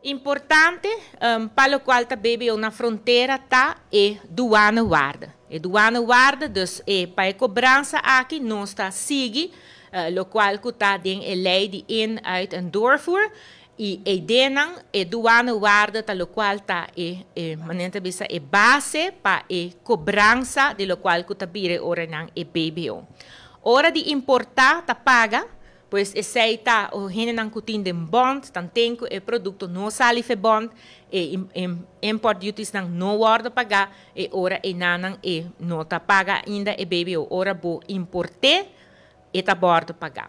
Importante pa locual ta BBO na frontera ta e douanewaarde. E douanewaarde, dus e pa e cobransa aki nos ta sigui locual cu ta den e ley di in, uit en doorvoer y eydenan e douanewaarde ta locual ta e e manera ta bisa e base pa e cobransa di locual cu ta bira e oranan e BBO. Ora di importa ta paga. Pues esei ta o hendenan ku tin den bond, tanten ku e produkto no sali fe bond, e import dutiesnan no wòrdu pagá, e ora einanan e no ta paga ainda e BBO. Ora bo import'é, e ta wòrdu pagá.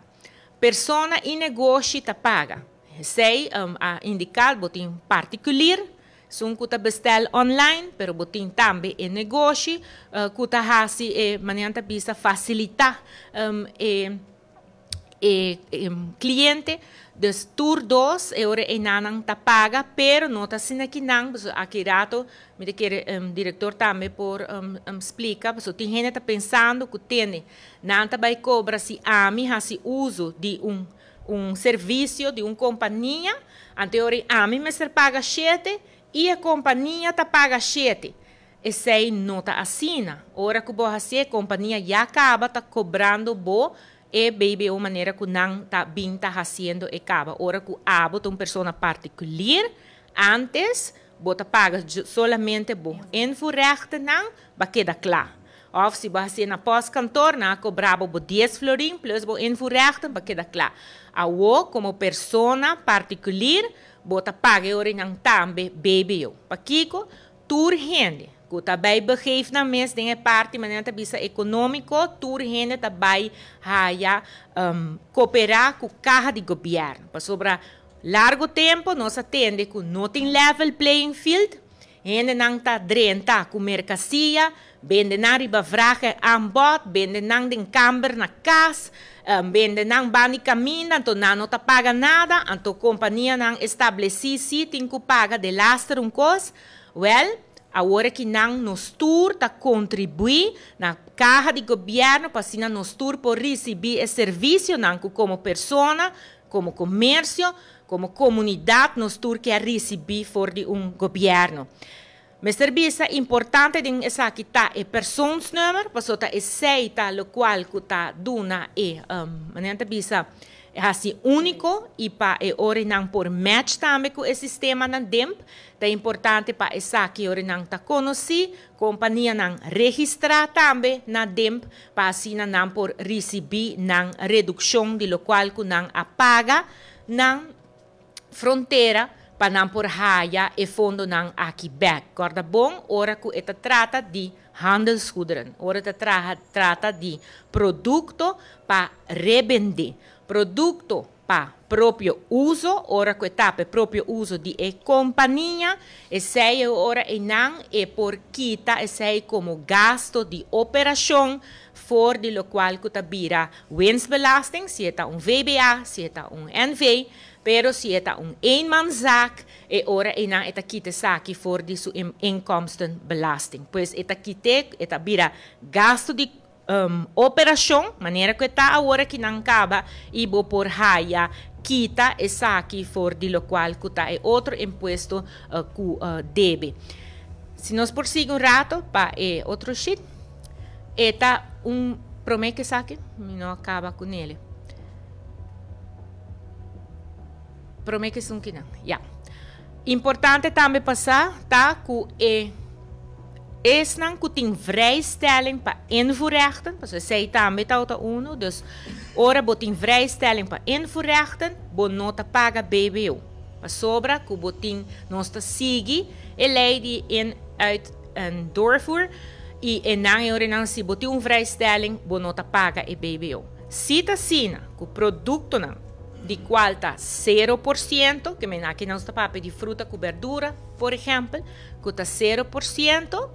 Persona i negoshi ta paga. Esei a indiká bo tin partikulir, esun ku ta bestèl online, pero bo tin tambe e negoshi ku ta hasi e manera nan ta bisa fasilitá e. e cliente, dus tur dos e ora enanan ta paga, pero no ta asina ki nan, pasobra aki rato mi ta kere director tambe por splica, pasobra tin hende ta pensando cu tene nan ta bay cobra si ami haci uso di un un servicio di un compania, anto e ora ami mester paga shete y e compania ta paga shete. Esei no ta asina. Ora ku bo hasié, kompania ya kaba ta kobrando bo e BBO manera ku nan ta bin ta hasiendo e kaba. Ora ku abo ta un persona partikulier, antes bo ta paga solamente bo invoerrechtennan, ba keda kla. Òf si bo hasié na pòstkantor, nan a kobra bo bo dies florin plus bo invoerrechten, ba keda kla. Awó, komo persona partikulier, bo ta paga e ora nan tambe BBO. Pakiko? Tur hende ku ta bai begeef nan mes den e parti manera nan ta bisa ekonómiko, tur hende ta bai haya koperá ku kaha di gobièrnu. Pasobra largu tempu nos a tende ku no tin level playing field, hendenan ta drenta ku merkasia, bende nan riba vraag en aanbod, bende nan den kamber na kas, bende nan banda di kaminda, anto nan no ta paga nada, anto kompanianan establesí sí tin ku paga delaster un kos. Wèl, awor aki nan nos tur ta kontribuí na kaha di gobièrnu pa asina nos tur por risibí e servisionan ku komo persona, komo komersio, komo komunidat nos tur ke a risibí for di un gobièrnu. Mester bisa importante den esaki ta e persoonsnummer, pasobra ta esei ta lokual ku ta duna e, manera nan ta bisa, hasi úniko i pa e ora nan por match tambe ku e sistemanan DIMP. Ta importante pa esaki ora nan ta konosí, kompanianan registrá tambe na DIMP pa asina nan por risibí nan redukshon di lokual ku nan a paga nan frontera pa nan por haya e fondonan aki bek. Kòrda bon ora ku e ta trata di handelsgoederen, ora ta traha trata di produkto pa rebendé, produkto pa propio uso, ora ku e ta pa e propio uso di e kompania, esei e ora einan e por kita esei komo gasto di operashon for di lokual ku ta bira winstbelasting, si e ta un VBA, si e ta un NV, pero si e ta un eenmanszaak, e ora einan e ta kita esaki for di su inkomstenbelasting. Pues e ta kit'é, e ta bira gasto di operashon, manera ku e ta awor aki nan kaba i bo por haya kita esaki for di lokual ku ta e otro impuesto ku debe. Si nos por sigui un rato pa e otro sheet. E ta un prome ke esaki mi no a kaba ku nele. Prome ke esun kinan, ya. Importante tambe pa sa ta ku e esnan ku tin vrijstelling pa invoerrechten, pasobra esei tambe tabata unu, dus ora bo tin vrijstelling pa invoerrechten, bo no ta paga BBO. Pasobra ku bo tin, nos ta sigui e lei di in, uit en doorvoer i e nan e ora nan si bo tin un vrijstelling bo no ta paga e BBO. Si ta asina ku produktonan di kual ta 0%, ke men aki nos ta papia di fruta ku berdura por ehèmpel, ku ta 0%,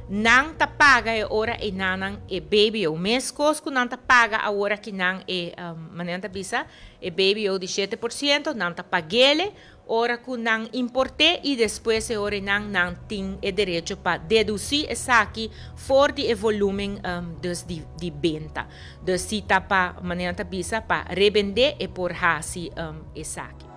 nan ta paga e ora e nan e BBO. Meskos ku nan ta paga awor aki nan e manera nan ta bisa e BBO di 7%, nan ta pag'ele Ora ku nan import'é i despues e ora einan nan tin e derecho pa dedusí esaki for di e volúmen dus di di benta. Dus si ta pa, manera nan ta bisa, pa rebendé e por hasi esaki.